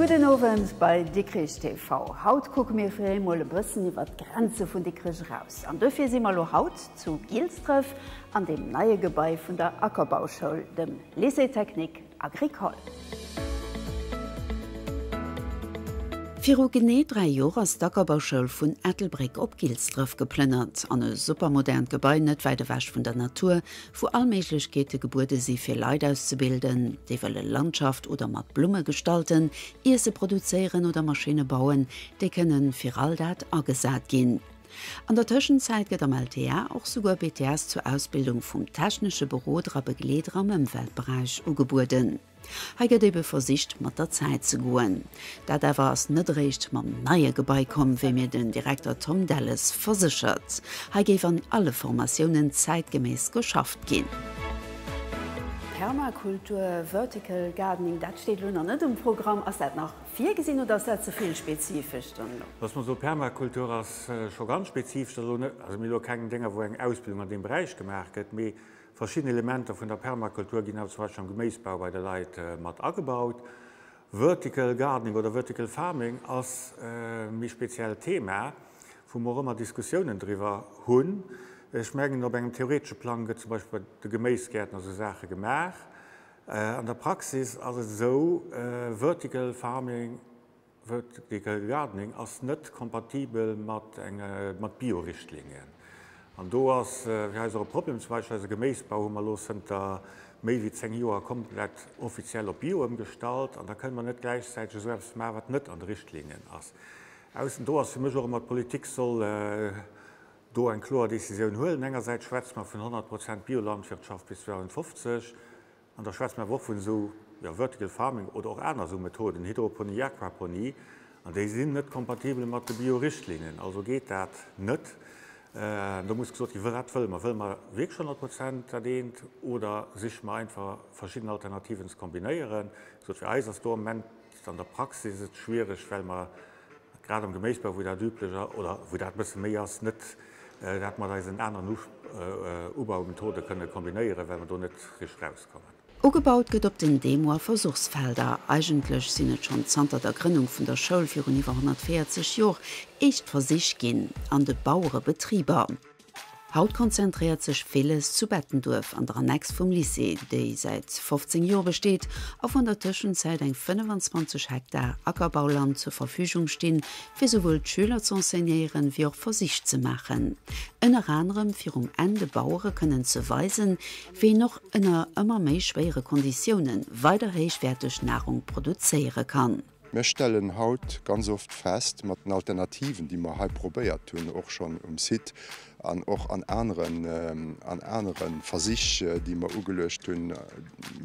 Gudden Owend bei Dikrich TV. Haut kucke mir fir eemol e bëssen iwwer d'Grenze vun Dikrech eraus. An dofir si mer elo haut zu Gilsdref an deem neie Gebai vun der Ackerbauschoul, dem Lycée Technique Agricole. Viru genee 3 Joer ass d'Ackerbauschoul vun Ettelbréck op Gilsdref geplënnert, an e supermodernt Gebai net wäit ewech vun der Natur, wou all Méiglechkeete gebuede si fir Leit auszebilden, déi wëlle Landschaft oder mat Blumme gestalten, Iesse produzéieren oder Maschinne bauen, déi kënne fir all dat agesat ginn. An der Tëschenzäit gëtt am LTA och souguer BTS zur Ausbildung vum technesche Beroder a Begleeder am Ëmweltberäich ugebueden. Hei gëtt ebe versicht, mat der Zäit ze goen. Dat awer ass net eréischt mam neie Gebai komm, wéi mir den Direkter Tom Delles verséchert. Hei géif an alle Formatiounen zäitgeméiss geschafft ginn. Permakultur, Vertical Gardening, dat steet elo nach net um Programm. Ass dat nach virgesinn oder ass dat ze vill spezifesch dann elo? Looss mer soen, Permakultur ass scho ganz spezifesch. Dat ass elo net, also mir hu elo keng Dénger, wou eng Ausbildung an deem Beräich gemaach gëtt, mee Verschidden Elementer vun der Permakultur ginn awer zum Beispill am Geméisbau bei de Leit mat agebaut. Vertical Gardening oder Vertical Farming ass e méi speziellt Thema, wou mer och ëmmer Diskussiounen driwwer hunn. Ech mengen, op engem theoretesche Plang gëtt zum Beispill bei de Geméisgäerten esou Saache gemaach. An der Praxis ass et esou, Vertical Farming, Vertical Gardening ass net kompatibel mat mat Bio-Richtlinien. An do ass fir eis och e Problem. Zum Beispill eise Geméisbau hu mer elo zënter méi wéi 10 Joer komplett offiziell op Bio ëmgestallt. An da kënne mer net gläichzäiteg esou eppes maachen, wat net an de Richtlinien ass. Aussen do ass fir mech och ëmmer, d'Politik soll do eng kloer Décisioun huelen. Engersäits schwätze mer vun 100 Prozent Biolandwirtschaft bis 2050. An da schwätze mer awer och vun esou, jo, Vertical Farming oder och aner esou Methoden, Hydroponie, Aquaponie, an déi sinn net kompatibel mat de Bio-Richtlinien. Also geet dat net. An do muss gesot ginn, Wat wëlle mer? Wëlle mer wierklech 100 Prozent dat eent oder siche mer einfach verschidden Alternativen ze kombinéieren? Wéi gesot, fir eis ass do am Moment an der Praxis et schwiereg, well mer Grad am Geméisbau, wou dat üblech ass, oder wou dat e bësse méi ass, net dat mat eisen aneren Ubaumethode kënne kombinéieren, well mer do net richteg rauskommen. Ugebaut gëtt op den Demo a Versuchsfelder. Eigentlech sinn et schonn zanter der Grënnung vun der Schoul virun iwwer 140 Jor éischt Versich ginn an de Bauerebetriber. Haut konzentréiert sech villes zu Bettenduerf an der Annex vum Lycée, déi säit 15 Joer besteet a wou an der Tëschenzäit eng 25 Hektar Ackerbauland zur Verfügung stinn, fir souwuel d'Schüler z'enseignéieren, wéi och Versich ze maachen. Ënner anerem fir um Enn de Bauere kënnen ze weisen, wéi een och ënner ëmmer méi schwéiere Konditioune weider héichwäerteg Narung produzéiere kann. Mir stellen haut ganz oft fest, mat den Alternativen, déi mer hei probéiert hunn, och schonn um Site an och an aneren, an anere Versich, déi mer ugeluecht hunn,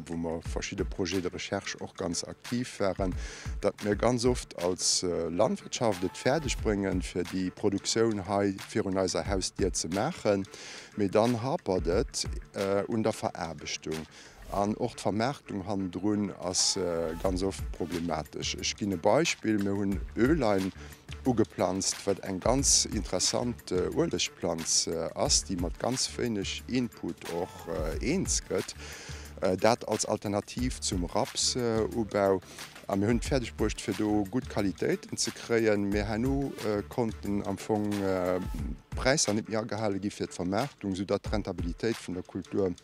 wou mer verschidde Projets de recherche och ganz aktiv waren, datt mir ganz oft als Landwirtschaft et fäerdeg bréngen, fir déi Produktioun hei virun eiser Hausdier ze maachen, mee dann hapert et un der Veraarbechtung. An och d'Vermaarktung hannendrun ass ganz oft problematesch. Ech ginn e Beispill, Mir hunn Ölein ugeplanzt, wat eng ganz interessant Uelegplanz ass, déi mat ganz wéineg Input och eens gëtt. Dat als Alternativ zum Rapsubau. A mir hunn et fäerdeg bruecht, fir do gutt Qualitéiten ze kréien. Mee herno konnten am Fong d'Präisser net méi agehale gi fir d'Vermaarktung, soudatt d'Rentabilitéit vun der Kultur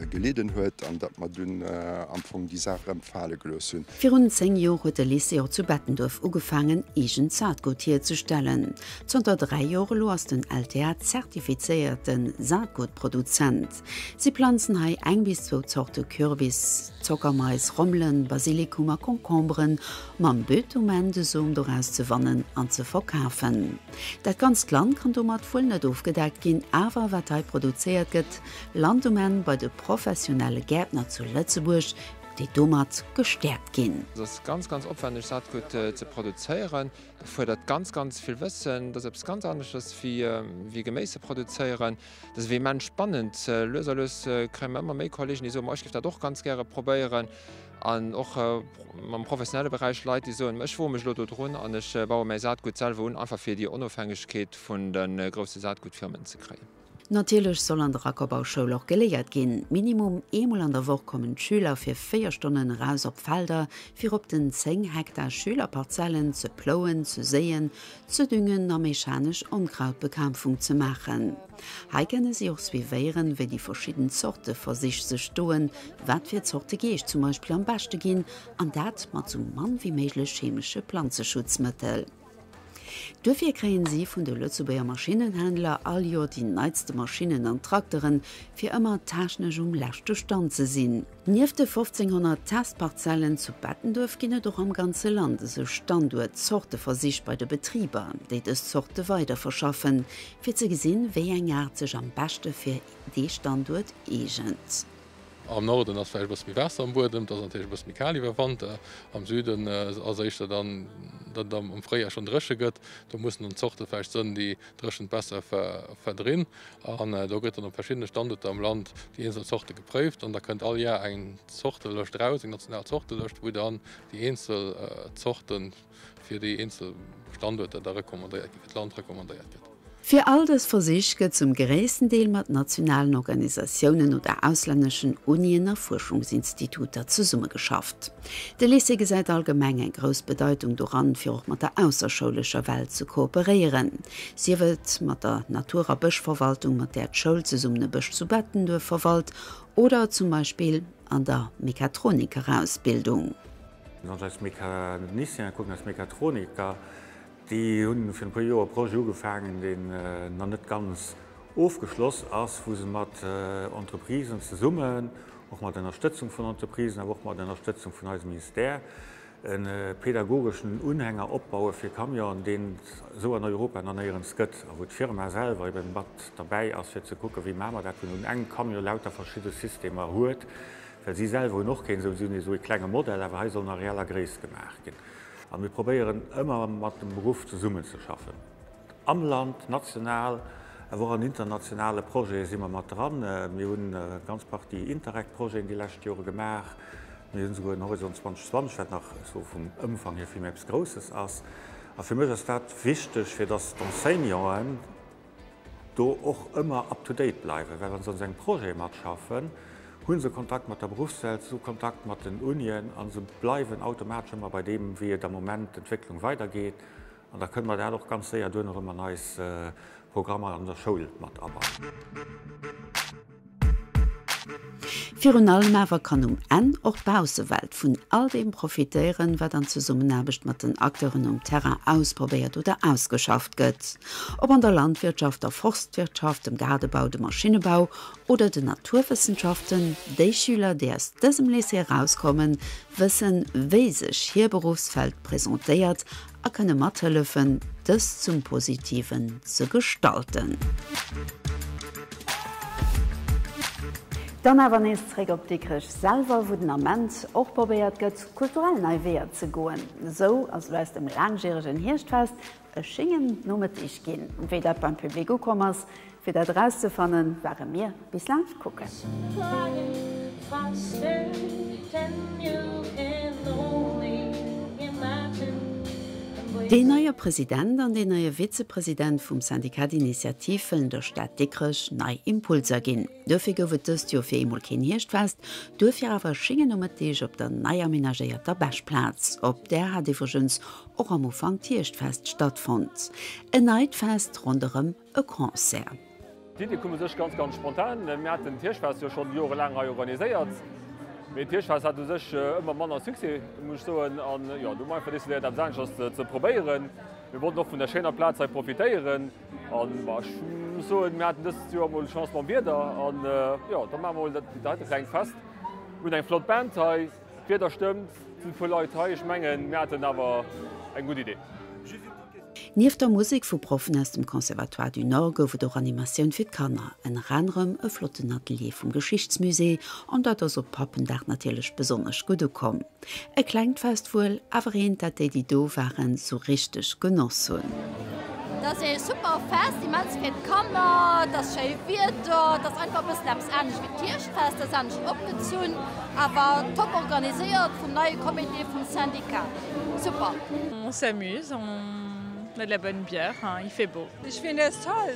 gelidden huet an datt mer dunn am Fong déi Saach erëm fale gelooss hunn. Virun 10 Jor huet de Lycée och zu Bettenduerf ugefaangen eegent Saatgut hierzestellen. Zanter 3 Jor elo ass den LTA zertifizéierte Saatgutproduzent. Si planzen hei eng bis zwou Zorte Kürbis, Zockermais, Rommelen, Basilikum a Concomberen, mam But um Enn de Som doraus ze wannen an ze verkafen. Dat ganzt Land kann domat wuel net ofgedeckt ginn, awer wat hei produzéiert gëtt, lant um Enn bei de professionelle Gäertner zu Lëtzebuerg, déi domat gestäerkt ginn. Et ass ganz, ganz opwänneg Saatgut ze produzéieren. Dat fuerdert ganz, ganz vill Wëssen. Dat ass eppes ganz aneschters wéi Geméis ze produzéieren. Dat ass ewéi immens spannend. Lues a lues kréie mer ëmmer méi Kollegen, déi soen, ma ech géif dat och ganz gäre probéieren. An och am professionelle Beräich Leit, déi soen, ech woe mech elo do drun an ech baue mäi Saatgut selwer un, einfach fir déi Onofhängegkeet vun de grousse Saatgutfirmen ze kréien. Natierlech soll an der Ackerbauschoul och geléiert ginn. Minimum eemol an der Woch kommen d'Schüler fir 4 Stonnen eraus op d'Felder, fir op den 10 Hektar Schülerparzellen ze plouen, ze séien, ze düngen a mechanesch Onkrautbekämpfung ze maachen. Hei kënne si och suivéieren, wéi déi verschidden Zorte Versich sech doen, wat fir Zorte Geescht zum Beispill am beschte ginn, an dat mat sou mann wéi méiglech chemesche Planzeschutzmëttel. Duerfir kréien si vun de Lëtzebuerger Maschinnenhändler all Joer déi neitste Maschinnen an Trakteren, fir ëmmer technesch um leschte Stand ze sinn. Nieft de 1.500 Testparzellen zu Bettenduerf ginn et och am ganze Land esou Standuert-Zorteversich bei de Betriber, déi dës Zorte weiderverschaffen, fir ze gesinn, wéi eng Aart sech am beschte fir dee Standuert eegent. Am Norden ass vläicht e bësse méi Waasser am Buedem, et ass natierlech e bësse méi kal iwwer Wanter. Am Süden ass éischter dann, datt et am Fréijar schonn dréche gëtt. Do mussen dann d'Zorte vläicht sënn, déi d'Dréchent besser verdrinn. An do gëtt dann op verschiddene Standuerter am Land déi eenzel Zorte gepréift. An da kënnt all Jar eng Zortelëscht eraus, eng national Zortelëscht, wou dann déi eenzel Zorte fir déi eenzel Standuerter da recommandéiert ginn, fir d'Land recommandéiert gëtt. Fir all dës Versich gëtt zum gréissten Deel mat nationalen Organisatiounen oder auslänneschen Unien a Fuerschungsinstituter zesummegeschafft. De Lycée gesäit allgemeng eng grouss Bedeitung doran, fir och mat der ausserschoulescher Welt ze kooperéieren, sief et mat der Natur a Bëschverwaltung, mat där d'Schoul zesummen e Bësch zu Bettenduerf verwalt, oder zum Beispill an der Mechatronikerausbildung. Wann ech eis Mecaniciene kucken, eis Mechatroniker, Déi hunn virun e puer Joer e Projet ugefaangen, deen nach net ganz ofgeschloss ass, wou se mat Entreprisen zesummen, och mat Ënnerstëtzung vun Entreprisen, awer och mat Ënnerstëtzung vun eisem Ministère, e pedagogeschen Unhänger opbaue fir Camionen, deen et esou an Europa nach néierens gëtt a wou d'Firma selwer eben mat derbäi ass, fir ze kucken, wéi maache mer dat, wou en un engem Camion lauter verschidde Systemer huet, well si selwer hunn och keen esou, si hunn esou e klenge Modell, awer hei soll en a reeller Gréisst gemaach ginn. A mir probéieren ëmmer mat dem Beruff zesummenzeschaffen. Am Land, national, awer och an internationale Projete si mer mat dran. Mir hunn eng ganz Partie Interreg-Projeten déi lescht Jore gemaach. Mir hunn esouguer en Horizont 2020, wat nach esou vum Ëmfang hier vill méi eppes Grousses ass. A fir mech ass dat wichteg, fir datt d'Enseignanten, do och ëmmer up to date bleiwen, well wa se an esou engem Projet matschaffen, hu se Kontakt mat der Beruffswelt, se hu Kontakt mat den Unien a se bleiwen automatesch ëmmer bei deem, wéi et am Moment d'Entwécklung weidergeet. An da kënne mer dat och ganz séier duerno erëm an eis Programmer an der Schoul mat abauen. Virun allem awer kann um Enn och d'Baussewelt vun all deem profitéieren, wat an Zesummenaarbecht mat den Acteuren um Terrain ausprobéiert oder ausgeschafft gëtt. Ob an der Landwirtschaft, der Forstwirtschaft, dem Gaardebau, dem Maschinnebau oder den Naturwëssenschaften, déi Schüler, déi aus dësem Lycée erauskommen, wëssen, wéi sech hir Beruffsfeld presentéiert a kënne mathëllefen, dës zum Positiven ze gestalten. Dann awer nees zréck op Dikrech selwer, wou den Ament och probéiert gëtt, kulturell nei Weeër ze goen. Esou ass elo aus dem laangjäregen Hierschtfest e schéngen Nomëttig ginn. Wéi dat beim Public ukomm ass, Fir dat erauszefannen, ware mir bis laanscht kucken. Deen neie President an deen neie Vizepresident vum Syndicat d'initiative wëllen der Stad Dikrech nei Impulser ginn. Duerfir gouf et dëst Joer fir eemol keen Hierschtfest, duerfir awer e schéngen Nomëttig op der nei amenagéierter Bechplaz. Op där hat iwwregens och am Ufank d'Hierschtfest stattfonnt. En neit Fest ronderëm E Concert. D'Iddi koum u sech ganz, ganz spontan. Mir haten d'Hierschtfest jo schonn jorelaang hei organiséiert, mee d'Hierschtfest hat u sech ëmmer manner Succès, muss ech soen. An jo, du hu mer einfach decidéiert, eppes aneschters ze probéieren. Mir wollten och vun der schéiner Plaz hei profitéieren. An ma ech muss soen, mir haten dëst Joer mol Chance mam Wieder. An jo, da maache mer mol dat heite klengt Fest. Mir hunn eng flott Band hei, d'Wieder stëmmt, et sinn e puer Leit hei. Ech mengen, mir haten awer eng gutt Idee. Nieft der Musek vu Proffen aus dem Conservatoire du Nord gouf et och Animatioun fir d'Kanner, ënner anerem e flotten Atelier vum Geschichtsmusée, an dat ass op Pappendag natierlech besonnesch gutt ukomm. E klengt Fest wuel, awer eent, dat déi, déi do waren, sou richteg genoss hunn. Et ass ee super Fest, immens fir d'Kanner, et ass schéi Wieder, et ass einfach e bëssen eppes anescht wéi d'Hierschtfest, et ass anescht opgezunn, awer top organiséiert vum neie Comité vum Syndicat. Super! On s'amuse, on a de la bonne bière, il fait beau. Ich finde es toll!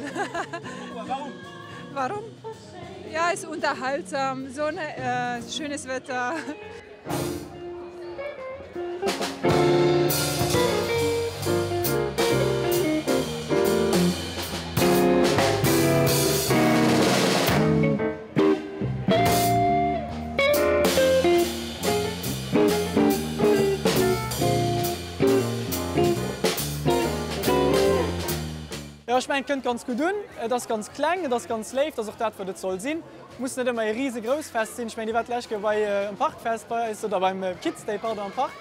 Warum? Warum? Ja, ist unterhaltsam, Sonne, äh, schönes Wetter. Jo, ech mengen, et kënnt ganz gutt un. Et ass ganz kleng, et ass ganz léif, et ass och dat, wat et soll sinn. Et muss net ëmmer ee risegrouss Fest sinn. Ech mengen, Dir waart d'lescht Kéier bei um Parkfest bei eis, oder beim Kids Day, pardon, am Park.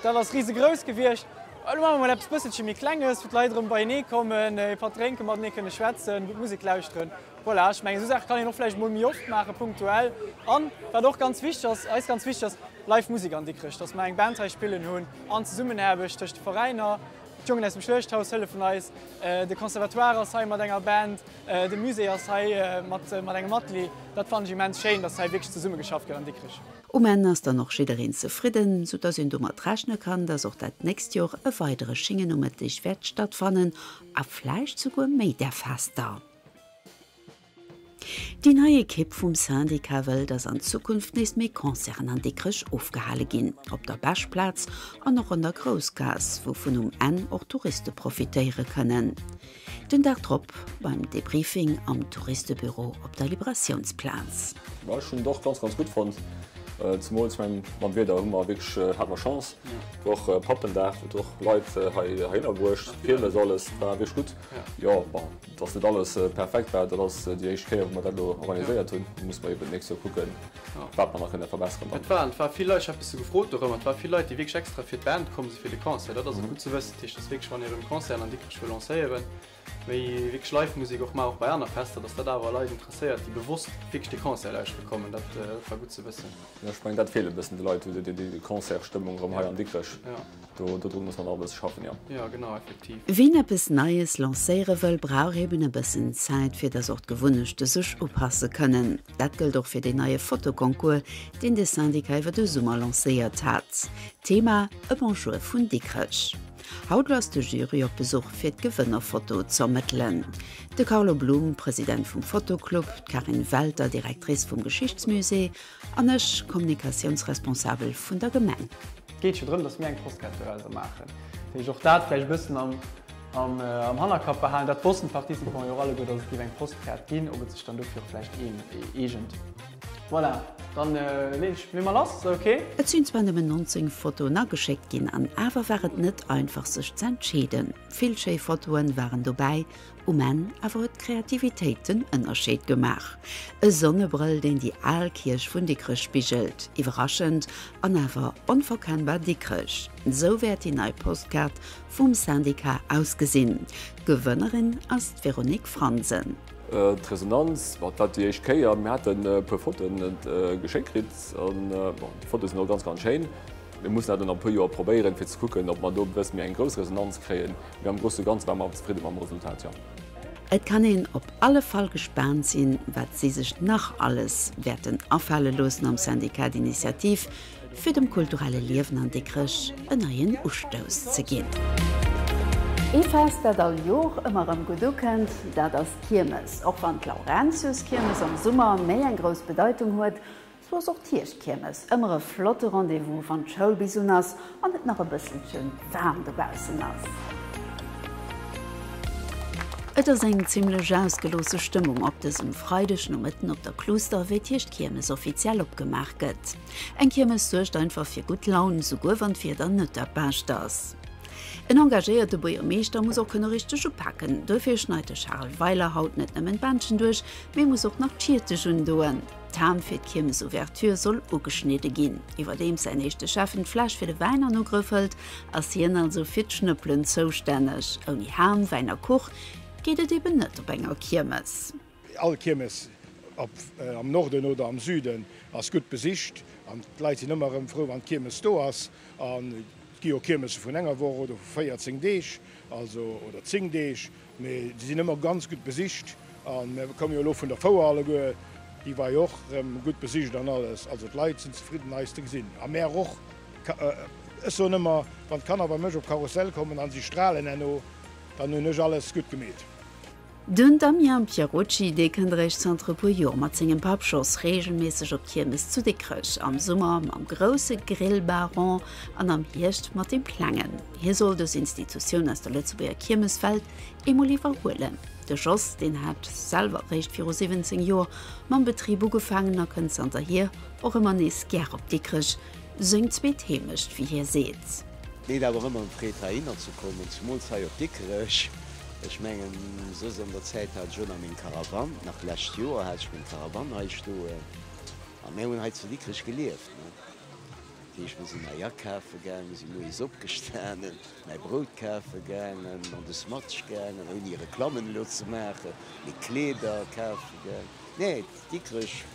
Dat ass risegrouss gewiescht. Elo maache mer mol eppes bësselche méi Klenges, wou d'Leit erëm beienee kommen, ee Patt drénken, matenee kënne schwätzen, gutt Musek lauschteren. Voilà, ech mengen, esou Saache kann een och vläicht mol méi oft maachen, punktuell. An, wat och ganz wichteg ass, eis ganz wichteg ass, live Musek an Dikrech, dass mer eng Band hei spillen hunn an Zesummenaarbecht tëscht de Veräiner. D'Jongen aus dem Schluechthaus hëllefen eis, de Conservatoire ass hei mat enger Band, de Musée ass hei mat engem Atelier. Dat fannen ech immens schéin, dass hei wierklech zesummegeschafft gëtt an Dikrech. Um Enn ass dann och jiddereen zefridden, sou dass een domat rechne kann, dass och dat nächst Jor e weidere Schingenomëtteg wäert stattfannen a vläicht souguer méi där Fester. Déi nei Ekipp vum Syndicat wëll, dass an Zukunft nees méi Concerten an Dikrech ofgehale ginn, op der Bechplaz an och an der Groussgaass, wouvun um Enn och Touriste profitéiere kënnen. Den Dag drop beim Debriefing am Touristebüro op der Liberatiounsplaz. Ech hunn et och ganz ganz gutt fonnt, zemools mam Wieder hu mer wierklech, hate mer Chance. War och Pappendag, huet och Leit hei heihinner bruecht, Kiermes, alles war wierklech gutt. Jo, bon, dass net alles perfekt war, dat ass déi éischt Kéier, wou mer dat elo organiséiert hunn. Do musse mer eben d'nächst Joer kucken, wat mer nach kënne verbesseren dann. Et waren, et war vill Leit, ech hat e bësse gefrot dorëmmer, et war vill Leit, déi wierklech extra fir d'Band komm sinn, fir de Concert. Dat ass och gutt ze wëssen. Dat heescht, dass wierklech, wann ee erëm Concerten an Dikrech wëll lancéieren, méi wierklech Live-Musek och maachen, och bei aner Fester, dass dat awer Leit interesséiert, déi bewosst wierklech de Concert lauschtere kommen. Dat war gutt ze wëssen. Jo, ech mengen, dat feelt e bëssen de Leit, déi Concertsstëmmung erëm hei an Dikrech. Do, dodrun muss mer nach e bësse schaffen, jo. Jo, genau, effektiv. Wien eppes Neies lancéiere wëll, brauch eben e bëssen Zäit, fir dass och d'Gewunnechte sech upasse kënnen. Dat gëllt och fir deen neie Fotoconcours, deen de Syndicat iwwer de Summer lancéiert hat. Thema, E Bonjour vun Dikrech. Haut ass de Jury op Besuch fir d'Gewënnerfoto z'ermëttelen. De Carlo Blum, President vum Fotoclub, d'Carine Welter, Directrice vum Geschichtsmusée, an ech, Kommunikatiounsresponsabel vun der Gemeng. Et geet jo drëm, datt mir eng Postkaart dorauser maachen. Dat heescht, och dat vläicht e bëssen am Hannerkapp behalen. Dat wossten d'Participanten jo och alleguer, datt et géif eng Postkaart ginn, ob et sech dann dofir och vläicht eegent. Voilà, dann leeë mer lass, ass dat ok? Et sinn zwar nëmmen 19 Fotoen ageschéckt ginn, an awer war et net einfach sech z'entscheeden. Vill schéi Fotoen waren dobäi, um Enn awer huet d'Kreativitéit den Ënnerscheed gemaach. E Sonnebrëll deen déi al Kierch vun Dikrech spigelt, iwwerraschend an awer onverkennbar Dikrech. Sou wäert déi nei Postkaart vum Syndicat ausgesinn. D'Gewënnerin ass d'Véronique Fransen. D'Resonanz, bon, et war déi éischt Kéier, mir haten e puer Fotoen geschéckt kritt an bon, déi Fotoe sinn och ganz, ganz schéin. Mir mussen dat elo nach e puer Joer probéieren, fir ze kucken, ob mer do e bësse méi eng grouss Resonanz kréien. Mee am Grousse Ganze ware mer awer zefridde mam Resultat, jo. Et kann een op alle Fall gespaant sinn, wat si sech nach alles wäerten afale loossen am Syndicat d'Initiative, fir dem kulturelle Liewen an Dikrech en neien Ustouss ze ginn. Ee Fest, dat all Jor ëmmer erëm gutt ukënnt, dat ass d'Kiermes. Och wann d'Laurentiuskiermes am Summer méi eng grouss Bedeitung huet, sou ass och d'Hierschtkiermes ëmmer e flotte Rendez-vous, wann d'Schoul bis un ass an et nach e bësselche waarm dobaussen ass. Et ass eng zimmlech ausgeloosse Stëmmung op dësem Freidegnomëtten op der Kluster, wéi d'Hierschtkiermes offiziell opgemaach gëtt. Eng Kiermes suergt einfach fir gutt Laun, souguer wann d'Wieder net dat bescht ass. En engagéierte Buergermeeschter muss och kënne richteg upaken. Duerfir schneit de Charel Weiler haut net nëmmen d'Bändchen duerch, mee muss och nach d'Schierteg undoen. D'Ham fir d'Kiermesouverture soll ugeschnidde ginn. Iwwerdeems säin éischte Schäffen d'Fläsch fir de Wäin an Ugrëff hëlt, ass hien also fir d'Schnëppelen zoustänneg. Ouni Ham, Wäin a Kuch geet et eben net op enger Kiermes. All Kiermes, ob am Norden oder am Süden, ass gutt besicht an d'Leit sinn ëmmer erëm frou, wann d'Kiermes do ass. An et gi jo Kiermesse vun enger Woch oder vu 14 Deeg, also oder 10 Deeg. Mee se sinn ëmmer ganz gutt besicht a mir komme jo elo vun der Fouer alleguer, déi war jo och erëm gutt besicht an alles. Also d'Leit sinn zefridden eis ze gesinn a mär och. Ech soen ëmmer, wann d'Kanner bei mech op Karussell kommen a si stralen herno, dann hunn ech alles gutt gemeet. Den Damien Pierucci, dee kënnt eréischt zanter e puer Joer mat sengem Papp Jos reegelméisseg op d'Kiermes zu Dikrech. Am Summer mam grousse Grillbaron an am Hierscht mat deem klengen. Hie soll dës Institutioun aus der Lëtzebuerger Kiermeswelt eemol iwwerhuelen. De Jos, deen hat selwer eréischt viru 17 Joer mam Betrib ugefaangen a kënnt zanterhier och ëmmer nees gär op Dikrech, seng zweet Heemecht, wéi hie seet. Deet awer ëmmer ëm Freed heihinner ze kommen, zumools hei op Dikrech. Ech mengen, soss an der Zäit hat ech och nach meng Caravane, nach d'lescht Joer hat ech meng Caravane hei stoen a mir hunn hei zu Dikrech gelieft, ne. Dat heescht, mir sinn hei akafe gaangen, mir si moies opgestanen, mäi Brout kafe gaangen, an de Smatch gaangen, ouni Reklammen elo ze maachen, mee Kleeder kafe gaangen. Nee, Dikrech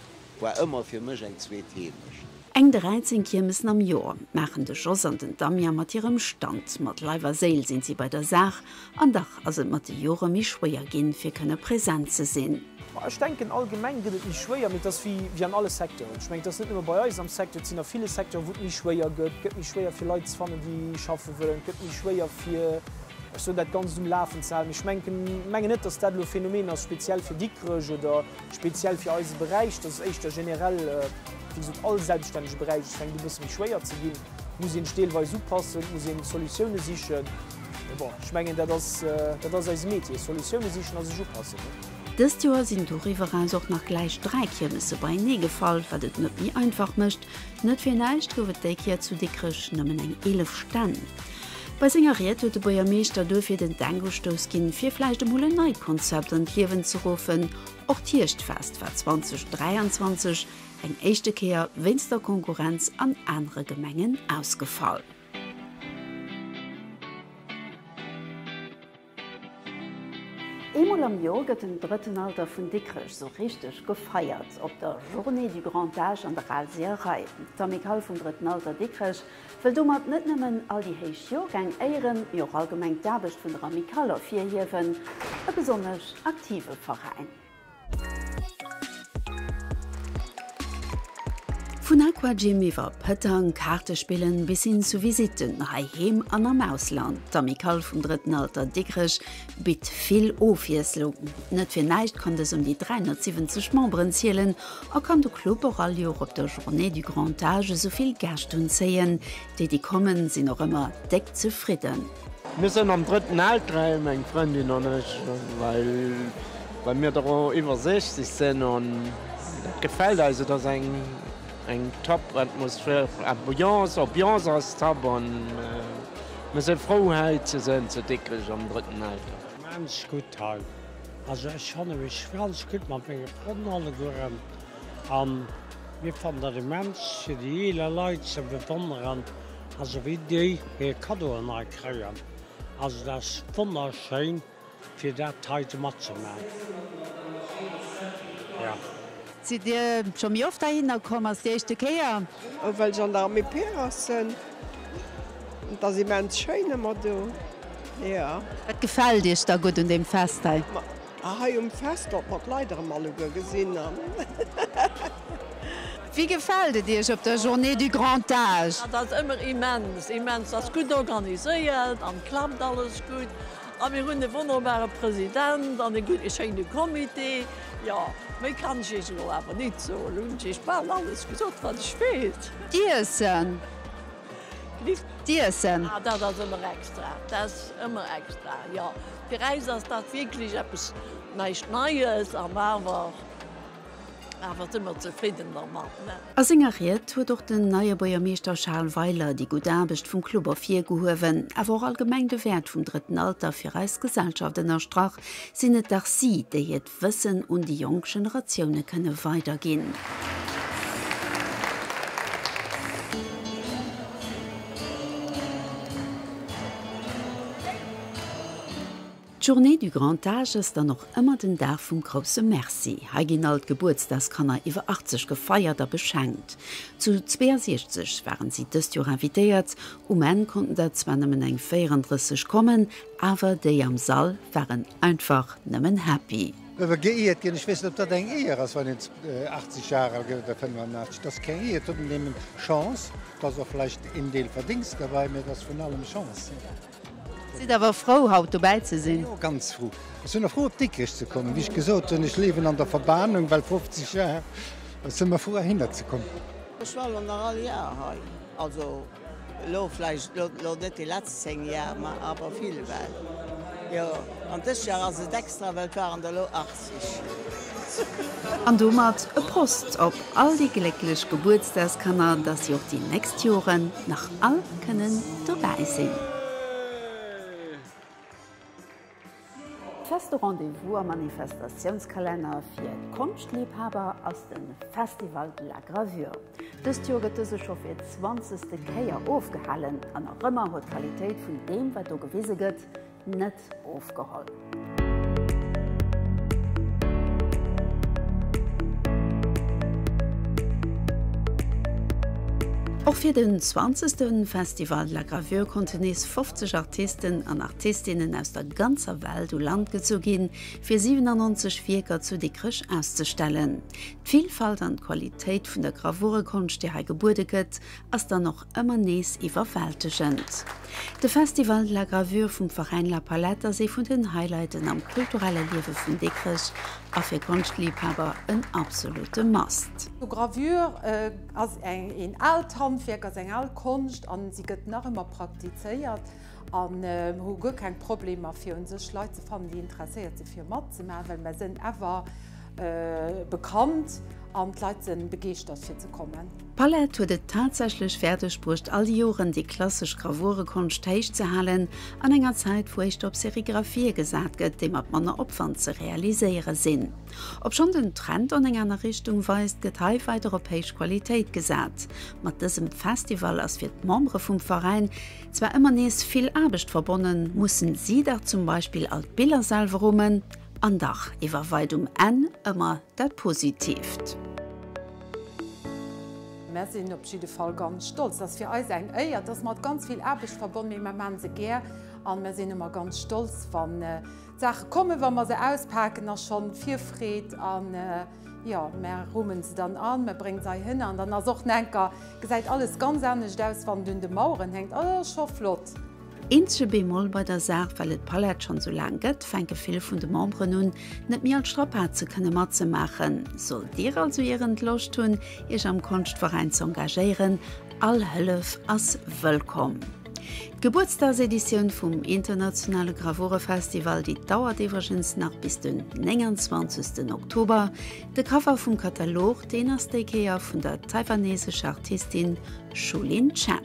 war ëmmer fir mech eng zweet Heemecht. Eng 13 Kiermessen am Joer maachen de Jos an den Damien mat hirem Stand. Mat Leif a Séil sinn si bei der Saach an dach ass et mat de Jore méi schwéier ginn, fir kënne present ze sinn. Ma ech denken, allgemeng gëtt et méi schwéier, mee et ass wéi wéi an alle Secteuren. Ech mengen, et ass net nëmme bei eis am Secteur, et sinn a ville Secteuren, wou et méi schwéier gëtt. Et gëtt méi schwéier fir Leit ze fannen, déi schaffe wëllen. Et gëtt méi schwéier fir, ech soen, dat Ganzt um Lafen ze halen. Mee ech mengen, mengen net, datt dat elo e Phänomen ass speziell fir Dikrech oder speziell fir eise Beräich. Dat ass éischter generell. Wéi gesot, all selbststännege Beräich, et fänkt u bësse méi schwéier ze ginn, et muss een sech deelweis upassen, et muss een Solutioune sichen. Mee bon, ech mengen, dat ass, dat ass eise Métier, Solutioune sichen a sech upassen. Dëst Joer sinn doriwwer eraus och nach gläich 3 Kiermesse beienee gefall, wat et net méi einfach mécht. Net fir näischt gouf et déi Kéier zu Dikrech nëmmen eng 11 Stänn. Bei senger Ried huet de Buergermeeschter duerfir den Denkustouss ginn, fir vläicht emol en neit Konzept an d'Liewen ze ruffen, Och d'Hierschtfest war 2023 eng éischte Kéier wéinst der Konkurrenz an anere Gemengen ausgefall. Eemol am Joer gëtt den drëtten Alter vun Dikrech sou richteg gefeiert, op der Journée du Grand Âge an der Al Seeërei. D'Amicale vum Drëtten Alter Dikrech wëll domat net nëmmen all déi héich Joergäng éieren, mee och allgemeng d'Aarbecht vun der Amicale ervirhiewen, e besonnesch aktive Veräin. Vun Aquagym iwwer Pëtang, Kaartespillen bis hin zu Visitten heiheem an am Ausland, d'Amicale vum Drëtten Alter Dikrech bitt vill Ofwiesslung. Net fir näischt kann dës ëm déi 370 Memberen zielen a kann de Club och all Joer op der Journée du Grand Âge esou vill Gäscht unzéien. Déi, déi kommen, sinn och ëmmer déck zefridden. Mir sënn am drëtten Alter, meng Frëndin an ech, well well mir der och iwwer 60 sënn an dat gefält eis. Et ass eng eng top Atmosphär, Ambiance, Ambiance ass top an mir së frou hei ze sënn zu Dikrech am drëtten Alter. Immens gutt hei, also ech fanne mech ganz gutt mat menge Frënn allegueren an mir fannen dat immens fir déi eeler Leit ze bewonneren. Also wéi déi hir Kaddoen hei kréien, also dat ass wonnerschéin fir dat heite matzemaachen, jo. Sidd Dir scho méi oft heihinner komm? Ass déi éischte Kéier? Well ech an der Armée Péras sënn. Et ass immens schéin ëmmer do, jo. Wat gefält Iech da gutt un deem Fest hei? Hei um Fest, datt mer d'Leit erëm alleguer gesinn an. Wéi gefält et Iech op der Journée du Grand Âge? Dat ass ëmmer immens, immens. Ass gutt organiséiert an klappt alles gutt. A mir hunn e wonnerbare President an e gudde, schéine Comité. Jo, méi kann ech Iech elo awer nit soen. Elo hunn ech Iech bal alles gesot, wat ech weess. D'Iessen. D'Iessen. Ah, dat ass ëmmer extra. Dat ass ëmmer extra, jo. Fir äis ass dat wierklech eppes näischt Neies an awer, awer si mer zefridden dermat, ne. A senger Ried huet och den neie Buergermeeschter Charles Weiler déi gutt Aarbecht vum Club ervirgehuewen, awer och allgemeng de Wäert vum drëtten Alter fir eis Gesellschaft ënnerstrach. Sinn et dach si, déi hiert Wëssen un déi jonk Generatioune kënne weiderginn. D'Journée du Grand Âge ass dann och ëmmer den Dag vum grousse Merci. Hei ginn all d'Gebuertsdagskanner iwwer 80 gefeiert a beschenkt. Zu 62 waren si dëst Joer invitéiert. Um Enn konnten der zwar nëmmen eng 34 kommen, Awer déi am Sall waren einfach nëmmen happy. Iwwer geiert ginn. Ech weess net, ob dat eng Éier ass, wann een 80 Jahre al gëtt oder 85. Dat ass keng Éier, et huet een nëmmen Chance. Et ass och vläicht een Deel Verdingst derbäi, mee et ass vrun allem Chance. Sidd awer frou haut dobäi ze sinn? Jo, ganz frou. Ech sinn och frou op Dikrech ze kommen. Wéi ech gesot hunn, ech liewen an der Verbanung well 50 Jar. Ech sinn mer frou heihinner ze kommen. Ech war lo nach all Jar hei, also elo vläicht lo net déi letzt 10 Jar, ma awer vill well jo. An dëst Jar ass et extra, well et waren der lo 80. An domat e Prost op all déi glécklech Gebuertsdagskanner, dass si och déi nächst Joren nach all kënnen dobäi sinn. Feste Rendez-vous am Manifestatiounskalenner fir Konschtliebhaber ass de Festival de la Gravure. Dëst Joer gëtt dëse scho fir d'zwanzegste Kéier ofgehalen an nach ëmmer huet d'Qualitéit vun deem wat do gewise gëtt net ofgeholl. Och fir den zwanzegste Festival de la Gravure konnten nees 50 Artisten an Artistinnen aus der ganzer Welt u Land gezu ginn, fir 97 Wierker zu Dikrech auszestellen. D'Villfalt an d'Qualitéit vun der Gravurekonscht, déi hei gebuede gëtt, ass dann och ëmmer nees iwwerwältegend. De Festival de la Gravure vum Veräin La Palette ass ee vun den Highlighten am kulturelle Liewe vun Dikrech a fir Konschtliibhaber en absolute Must. Gravure ass een aalt Handwierk, ass eng al Konscht an si gëtt nach ëmmer praktizéiert. An hu guer keng Problemer fir un sech Leit ze fannen, déi interesséiert si fir matzemaachen, well mer sinn awer bekannt an d'Leit si begeeschtert fir ze kommen. D'Palett huet et tatsächlech fäerdeg bruecht all déi Joren déi klassesch Gravurekonscht héich ze halen, an enger Zäit wou éischter op Serigraphië gesat gëtt, déi mat manner Opwand ze realiséiere sinn. Obschonn den Trend an eng aner Richtung weist, gëtt hei weider op héich Qualitéit gesat. Mat dësem Festival ass fir d'Membere vum Veräin Zwar ëmmer nees vill Aarbecht verbonnen, mussen si dach zum Beispill all d'Biller selwer rummen, an dach iwwerweit um Enn ëmmer dat Positiivt. Mär sinn op jidde Fall ganz stolz. Et ass fir eis eng Éier. Et ass mat ganz vill Aarbecht verbonnen, mee mär maachen se gär an mär sinn ëmmer ganz stolz, wann d'Saache kommen, wa mer se auspaken, ass schonn Virfreed an Jo, mär rummen se dann an, mär bréngen se heihinner an dann ass och nenker, gesäit alles ganz anescht aus, wann et un de Maueren hänkt. Also ass scho flott. Eenzege Bémol bei der Saach, well et d'Palett schonn esou laang gëtt, fänke vill vun de Memberen un, net méi all d'Strapaze kënne matzemaachen. Sollt Dir also iergend Loscht hunn, Iech am Konschtveräin z'engagéieren, all Hëllef ass wëllkomm. D'Gebuertsdagseditioun vum internationale Gravurefestival, déi dauert iwwregens nach bis den 29. Oktober. De Cover vum Katalog, deen ass déi Kéier vun der taiwanesescher Artistin Shu-Lin Chen.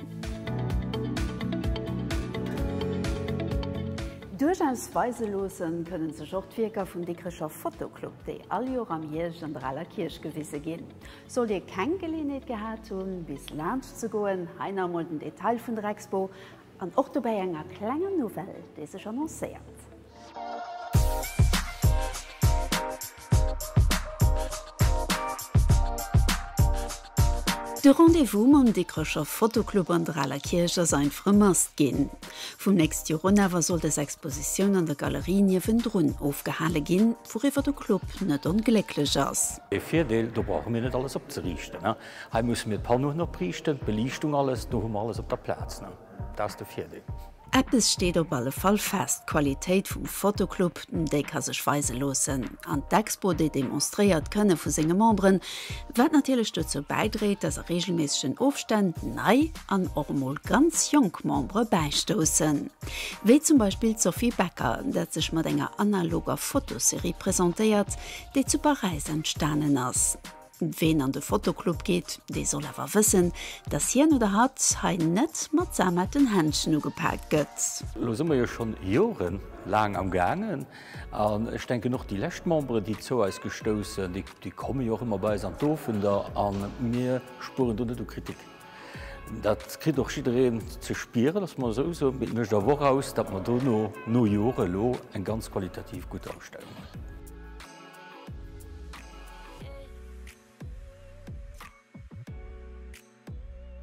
Duerchaus weise loosse kënne sech och d'Wierker vum Dikrecher Fotoclub, déi all Joer am Hierscht an der Aler Kierch gewise ginn. Sollt Dir keng Geleeënheet gehat hunn, bis laanscht ze goen, hei nach emol den Detail vun der Expo an och dobäi enger klenger Nouvelle, déi sech annoncéiert. De Rendez-vous mam Dikrecher Fotoclub an der Aler Kierch ass einfach e Must ginn. Vum nächst Joer un awer soll dës Expositioun an der Galerie niewendrun ofgehale ginn, wouriwwer de Club net onglécklech ass. Ee Virdeel, do brauche mir net alles opzeriichten. Hei musse mir d'Panneauen opriichten, d'Beliichtung, alles, do hu mer alles op der Plaz. Dat ass de Virdeel. Eppes steet op alle Fall fest, d'Qualitéit vum Fotoclub, déi ka sech weise loossen. An d'Expo, déi demonstréiert d'Kënne vu senge Memberen, wat natierlech dozou bäidréit, dass a reegelméissegen Ofstänn nei an och emol ganz jonk Membere bäistoussen. Wéi zum Beispill d'Sophie Becker, dat sech mat enger analoger Fotoserie presentéiert, déi zu Paräis entstanen ass. Ween an de Fotoclub geet, dee soll awer wëssen, dass hien oder hatt hei net mat sametten Händchen ugepaakt gëtt. Elo si mer jo schonn jorelaang am gaangen an ech denken och déi lescht Memberen, déi zou eis gestouss sinn, déi komme jo och ëmmer bei eis an d'Owender a mir spueren do net u Kritik. Dat kritt och jiddereen ze spieren, dass mer esou soen, mee et mécht awer och aus, datt mer dono no Jore elo eng ganz qualitativ gutt Ausstellung hunn.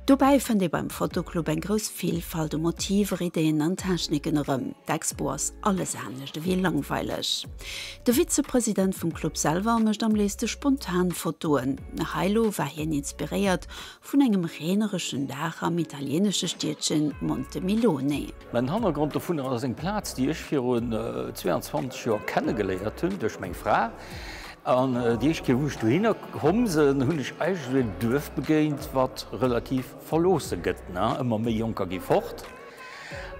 Dobäi fënnt ee beim Fotoclub eng grouss Villfalt u Motiver, Ideen an Techniken erëm. D'Expo ass alles anescht ewéi langweileg. De Vizepresident vum Club selwer mécht am léifste spontan Fotoen. Hei lo war hien inspiréiert vun engem reenereschen Dag am italieenesche Stiedchen Montemilone. Mä den Hannergrond dovunner ass eng Plaz, déi ech virun 22 Joer kennegeléiert hunn duerch meng Fra. An déi éischt Kéier, wou ech dohinner komm sinn, hunn ech eigentlech en Duerf begéint, wat relativ verloosse gëtt. Ëmmer méi Jonker gi fort.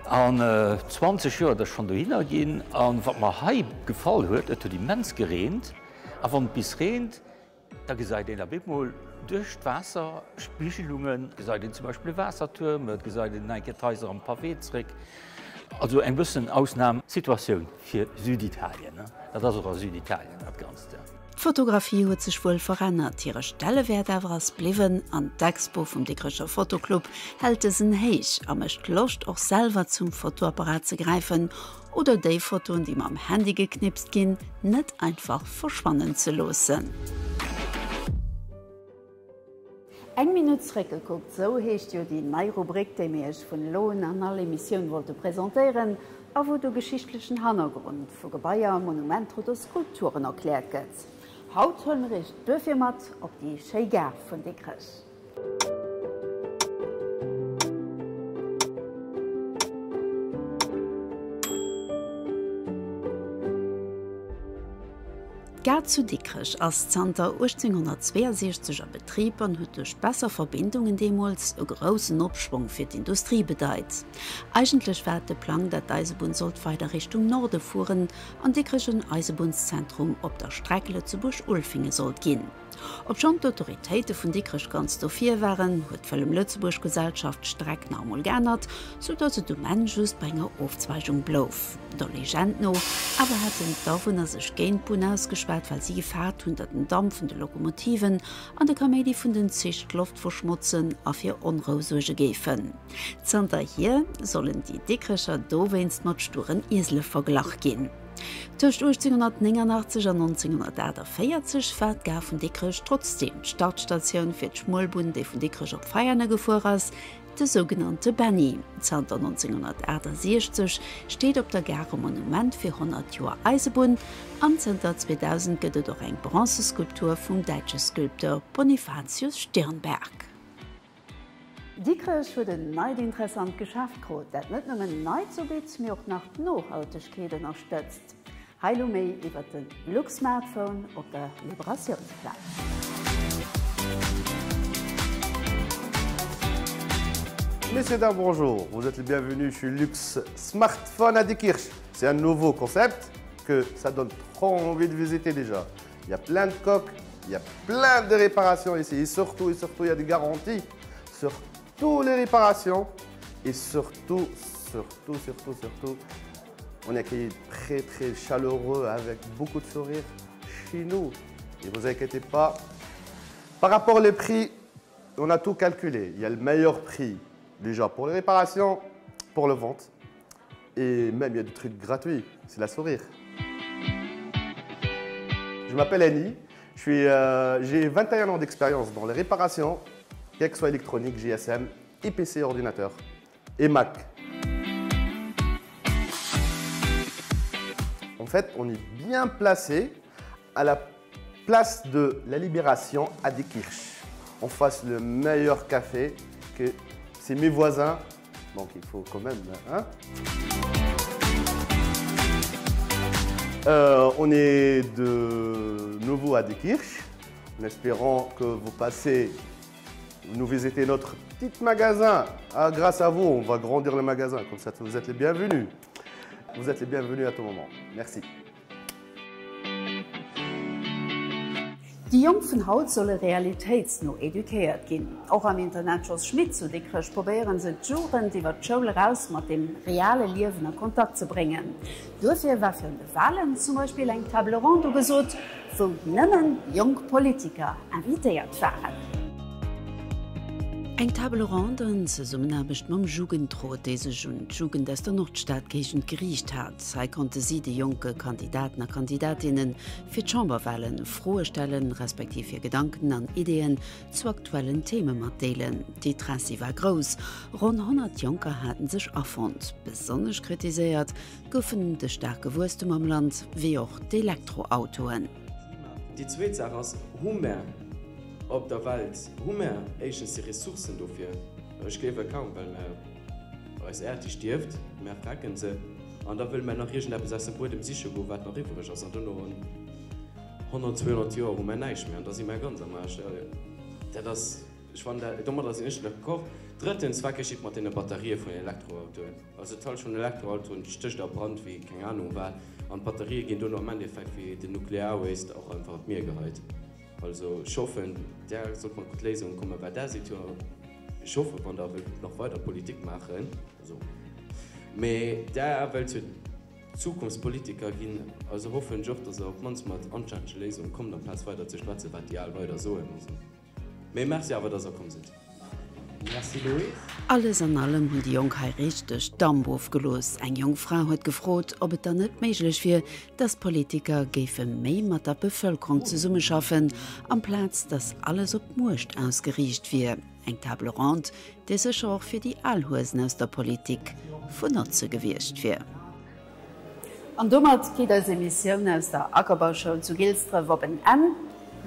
An 20 Joer, datt ech schonn dohinner ginn. An wat mer hei gefall huet, et huet immens gereent. A wann et bis reent, Da gesäit een op eemol duerch d'Waasserspigelungen, gesäit een zum Beispill e Waassertuerm, et gesäit een eng Kéier d'Haiser am Pavé zréck. Also eng bëssen Ausnamsituatioun fir Süditalien. Dat ass och a Süditalien dat Ganzt. D'Fotografie huet sech wuel verännert, hire Stellewäert awer ass bliwwen an d'Expo vum Dikrecher Fotoclub hält dësen héich a mécht Loscht och selwer zum Fotoapparat ze gräifen Oder déi Fotoen, déi mam Handy geknipst ginn, net einfach verschwannen ze loossen. Eng Minutt zréckgekuckt, sou heescht jo déi nei Rubrik, déi mir Iech vun elo un an all Emissioun wollte presentéieren a wou de geschichtlechen Hannergrond vu Gebaier, Monumenter oder Skulpturen erkläert gëtt. Haut huele mir Iech duerfir mat op déi schéi Gare vun Dikrech. D'Gare zu Dikrech ass zanter 1862 a Betrib an huet duerch besser Verbindungen deemools e groussen Opschwong fir d'Industrie bedeit. Eigentlech war et de Plang, dat d'Eisebunn sollt weider Richtung Norde fueren an Dikrech en Eisebunnszentrum op der Streck Lëtzebuerg-Ulfingen sollt ginn. Obschonn d'Autoritéite vun Dikrech ganz dofir waren, huet d'Wëllem-Lëtzebuerg-Gesellschaft d'Streck nach emol geännert, sou datt et um Enn just bei enger Ofzweigung blouf. Der Legend no awer hätten d'Awunner sech géint d'Bunn ausgeschwat, well si gefaart hunn, datt den Damp vun de Lokomotiven an de Kaméidi vun den Zich d'Loft verschmotzen a fir Onrou suerge géifen. Zanterhier sollen déi Dikrecher dowéinst mat sturen Iesele verglach ginn. Tëscht 1889 an 1948 war d'Gare vun Dikrech trotzdeem d'Startstatioun fir d'Schmuelbunn, déi vun Dikrech op Veianen gefuer ass, de sougenannte Benni. Zanter 1968 steet op der Gare e Monument fir 100 Joer Eisebunn an zënter 2000 gëtt et och eng Bronzeskulptur vum däitsche Sculpteur Bonifatius Stirnberg. Dikrech huet en neit interessant Geschäft krut, dat net nëmmen Neits ubitt, mee och nach d'Nohaltegkeet ënnerstëtzt. Hei elo méi iwwert de Luxsmartphone op der Liberatiounsplaz. Messieurs, dames, bonjour. Vous êtes les bienvenus chez Lux Smartphone à Diekirch. C'est un nouveau concept que ça donne trop envie de visiter déjà. Il y a plein de coques, il y a plein de réparations ici. Et surtout, et surtout, il y a des garanties sur toutes les réparations. Et surtout, surtout, surtout, surtout, on est accueilli très, très chaleureux avec beaucoup de sourires chez nous. Et vous inquiétez pas, par rapport au prix, on a tout calculé. Il y a le meilleur prix déjà pour les réparations, pour le vente. Et même, il y a des trucs gratuits. C'est la sourire. Je m'appelle Annie. Euh, j'ai 21 ans d'expérience dans les réparations, quel que soit électronique, GSM, IPC ordinateur et Mac. En fait, on est bien placé à la place de la Libération à Diekirch. On fasse le meilleur café que c'est mes voisins, donc il faut quand même. Hein euh, on est de nouveau à Diekirch, en espérant que vous passez nous visitez notre petit magasin. Ah, grâce à vous, on va grandir le magasin. Comme ça, vous êtes les bienvenus. Vous êtes les bienvenus à tout moment. Merci. Déi Jonk vun haut solle realitéitsno eduquéiert ginn. Och am Internat Jos Schmit zu Dikrech probéieren se d'Jugend iwwer d'Schoul eraus mat dem reale Liewen a Kontakt ze bréngen. Duerfir war virun de Walen zum Beispill eng Table ronde ugesot, wou nëmmen jonk Politiker invitéiert waren. Eng Table ronde an Zesummenaarbecht mam Jugendrot, déi sech un d'Jugend aus der Nordstadgéigend geriicht hat. Hei konnte si de jonke Kandidaten a Kandidatinne fir d'Chamberwalen Froe stellen, respektiv hir Gedanken an Ideeën zu aktuellen Theme matdeelen. D'Interessi war grouss, ronn 100 Jonker haten sech afonnt. Besonnesch kritiséiert goufen de staarke Wuesstum am Land, wéi och d'Elektroautoen. Déi zweet Saach ass, Hu mär op der Welt, hu mär éischtens déi Ressourcen dofir? Ech gleewe kaum, well mär, eis Äerd, déi stierft, mär frecken se, an da wëlle mär nach iergendeppes aus dem Buedem siche goen, wat nach iwwereg ass, an dono an 100, 200 Joer hu mär näischt méi an da si mär ganz am Aarsch. Dat ass, ech fannen dat, domadder sinn ech d'accord. Drëttens, wat geschitt mat deene Batterië vun den Elektroautoen? Also d'Halschent vun den Elektroautoen stécht a Brand wéi keng Ahnung wat, an d'Batterië ginn dono am Endeffekt wéi den Nuklearwaste och einfach an d'Mier geheit. Also ech hoffen, där sollt mat gutt Léisungen kommen, well där sidd jo, ech hoffen, wann der wëllt nach weider Politik maachen, also, mee där wëllt jo Zukunftspolitiker ginn, also hoffen ech och, dass der op d'mannst mat anstännege Léisungen kommt, amplaz weider ze schwätzen, wat déi al weider soen. Also. Mee merci awer dass der komm sidd. Merci Louis. Alles an allem hunn déi Jonk hei richteg Damp ofgelooss. Eng jonk Fra huet gefrot, ob et dann net méiglech wier, dass d'Politiker géife méi mat der Bevëlkerung zesummeschaffen, amplaz dass alles op d'Muecht ausgeriicht wier. Eng Table ronde, déi sécher och fir déi al Huesen aus der Politik vun Notze gewiescht wier. An domat geet eis Emissioun aus der Ackerbauschoul zu Gilsdref op en Enn.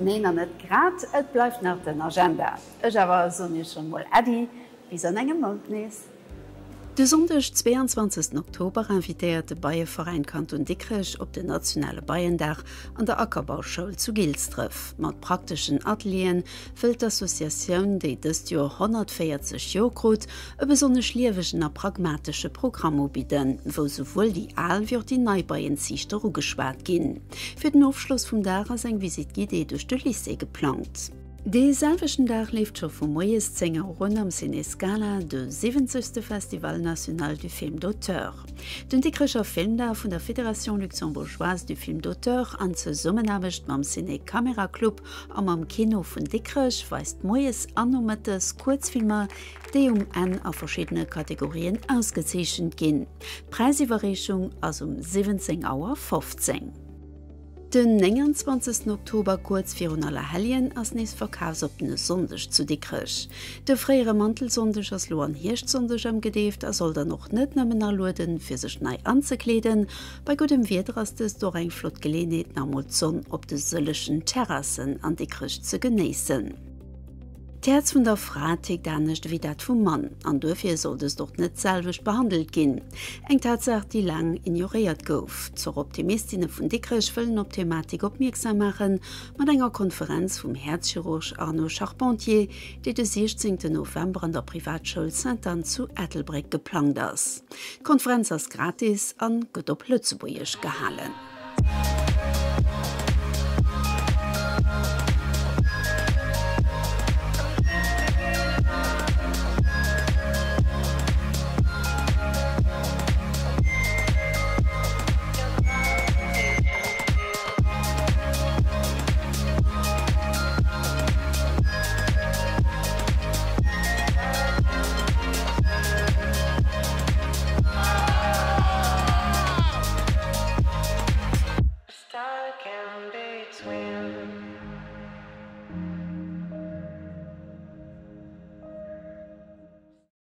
Nee, nach net grad, et bleift nach den Agenda. Ech awer soen iech schonn mol Äddi, bis an engem Mount nees. De Sonndeg 22 Oktober invitéiert de Beieveräin Kanton Dikrech op den nationale Beiendag an der Ackerbauschoul zu Gilsdref. Mat prakteschen Atelieren wëll d'Associatioun, déi dëst Joer 140 Joer krut, e besonnesch liewegen a pragmatesche Programm ubidden, wou souwuel déi al wéi och déi nei Beienziichter ugeschwat ginn. Fir den Ofschloss vum Dag ass eng Visite guidée duerch de Lycée geplangt. Dee selwechten Dag leeft scho vu moies 10 Auer un am Ciné Scala de 70. Festival national du film d'auteur. Den Dikrecher Filmdag vun der Fédération luxembourgeoise du film d'auteur an Zesummenaarbecht mam Ciné Caméra Club a mam Kino vun Dikrech weist moies an nomëttes Kuerzfilmer, déi um Enn a verschiddene Kategorien ausgezeechent ginn. D'Präisiwwerreechung ass um 17 Auer 15. Den 29 Oktober kuerz virun Allerhelljen ass nees verkafsoppene Sonndeg zu Dikrech. De fréiere Mantelsonndeg ass lo an Hierschtsonndeg ëmgedeeft a soll dann och net nëmmen alueden fir sech nei anzekleeden. Bei guddem Wieder ass dëst och eng flott Geleenheet nach mol d'Sonn op de sëllechen Terrassen an Dikrech ze genéissen. D'Häerz vun der Fra tickt anescht ewéi dat vum Mann, an duerfir soll dëst och net d'selwecht behandelt ginn. Eng Tatsaach, déi laang ignoréiert gouf. D'Soroptimistinne vun Dikrech wëllen op d'Thematik opmierksam maachen, mat enger Konferenz vum Häerzchirurg Arnaud Charpentier, déi de 16 November an der Privatschoul Sainte-Anne zu Ettelbréck geplangt ass. D'Konferenz ass gratis an gëtt op Lëtzebuergesch gehalen.